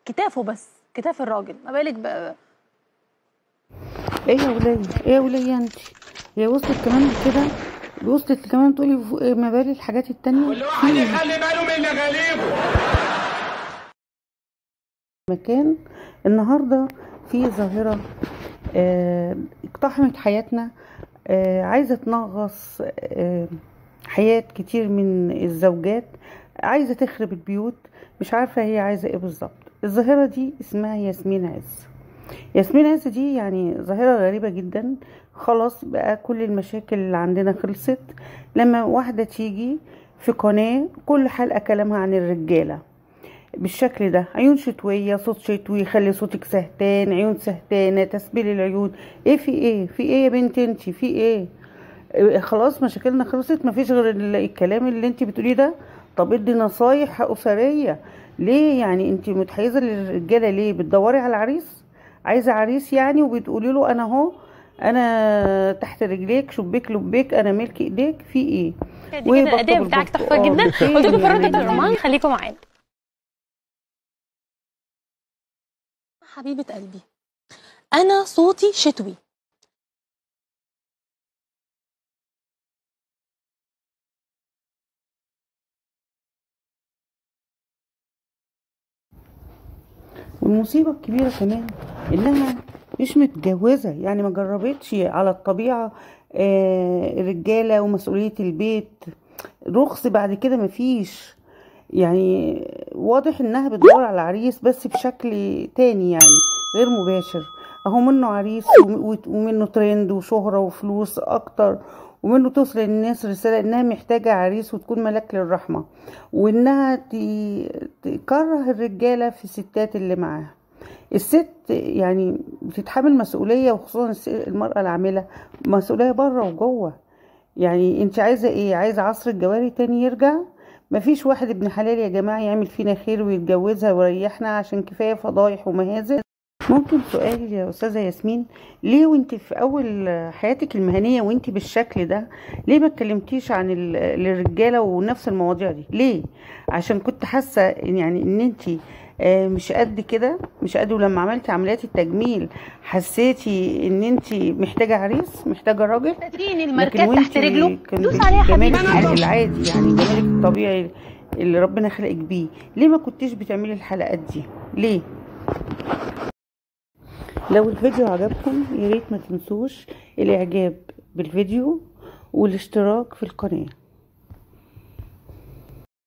كتافه بس، كتاف الراجل، ما بالك بقى. ايه يا وليه، ايه يا وليه انت هي وصلت كمان كده، وصلت كمان تقولي ما بالي الحاجات التانية. كل واحد يخلي باله من اللي غالبه. مكان النهارده في ظاهرة اقتحمت حياتنا، عايزة تنغص حياة كتير من الزوجات، عايزة تخرب البيوت، مش عارفة هي عايزة ايه بالظبط. الظاهرة دي اسمها ياسمين عز. ياسمين عز دي يعني ظاهرة غريبة جدا. خلاص بقى كل المشاكل اللي عندنا خلصت لما واحدة تيجي في قناة كل حلقة كلامها عن الرجالة بالشكل ده، عيون شتوية، صوت شتوي، خلي صوتك سهتان، عيون سهتانة، تسبيل العيون، ايه في ايه، في ايه يا بنت انتي، في ايه؟ خلاص مشاكلنا خلصت، مفيش غير الكلام اللي انتي بتقوليه ده. طب ادي نصايح أسرية ليه؟ يعني انتي متحيزة للرجالة ليه؟ بتدوري على العريس، عايزة عريس يعني، وبتقولي له انا اهو، انا تحت رجليك، شبيك لبيك، انا ملك ايديك، في ايه؟ دي كده الاداء بتاعك تحفة جدا. قلت لكم فرجة رومان، خليكم معانا. حبيبة قلبي، أنا صوتي شتوي. والمصيبة الكبيرة كمان إنها مش متجوزة، يعني ما جربتش على الطبيعة الرجالة ومسؤولية البيت، رخص بعد كده مفيش. يعني واضح انها بتدور على عريس بس بشكل تاني، يعني غير مباشر. اهو منه عريس ومنه ترند وشهرة وفلوس اكتر، ومنه توصل للناس رسالة انها محتاجة عريس وتكون ملاك للرحمة، وانها تكره الرجالة في الستات اللي معاها. الست يعني بتتحمل مسؤولية، وخصوصا المرأة العاملة، مسؤولية بره وجوه. يعني انت عايزة ايه؟ عايزة عصر الجواري تاني يرجع؟ مفيش واحد ابن حلال يا جماعة يعمل فينا خير ويتجوزها ويريحنا، عشان كفاية فضايح ومهازل. ممكن سؤال يا أستاذة ياسمين، ليه وانت في أول حياتك المهنية وانت بالشكل ده ليه ما اتكلمتيش عن الرجالة ونفس المواضيع دي؟ ليه؟ عشان كنت حاسة يعني ان انت مش قد كده، مش قد. ولما عملتي عمليات التجميل حسيتي ان انت محتاجه عريس، محتاجه راجل؟ الماركات تحت رجله دوس عليها حبيبي، جمالك العادي يعني جمالك الطبيعي اللي ربنا خلقك بيه، ليه ما كنتيش بتعملي الحلقات دي؟ ليه؟ لو الفيديو عجبكم يا ريت ما تنسوش الاعجاب بالفيديو والاشتراك في القناة.